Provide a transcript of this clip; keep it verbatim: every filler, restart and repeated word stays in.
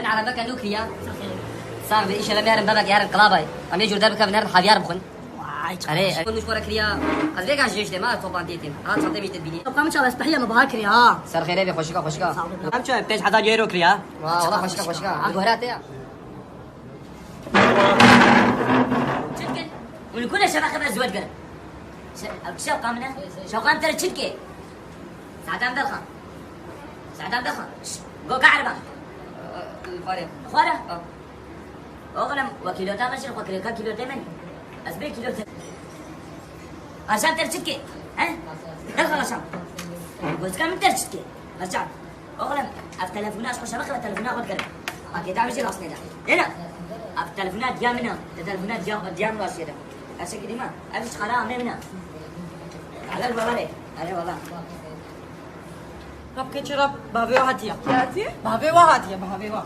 Arabeke nû kiriya. Sax be, înşallah meherim bebek herin qilabay. Em ê jûr derbikevin herin havyar bixwin. Vay, Erê, çaş. Nûş xwe re kiriya. Ez vêga ji jê ma toplantiyê têm. Ha, çantê min jî te dibînî. Toplantî çawa ez pehiya me baha kiriya ha. Ser xêrê be, xweşika, xweşika. Sağ olun. Em çawa pêş hezar euro kiriya. Wa, wala xweşika, xweşika. Ha, guhera te ya. Çikin. Û li ku ne şeveqe me zû digirin. Şe-, ev şewqa min e. Şewqa min te re çi dike? Sadan Belxan. Sadan Belxan. Şş, go ka erba. Xware. Xware? Ha. Oğlum, we kîlota min jî xwe kirêka kîlotê min. Ez bê kîlotê. Erşan te re çi dike? He? Belxan Erşan. Gozika min te re çi dike? Erşan. Oğlum, ev telefona ji xwe şeveqe ve telefona xwe dikirin. Pakêta min jî rastine de. Êna, ev telefona diya min e. Te telefona diya, diya min rastine de. Her şey dîma. Ev ji xara amê min e. Alel babarê. Alel baba. Rab keçi rab, bavê wa hatiye. Hatiye? Bavê wa hatiye, bavê wa.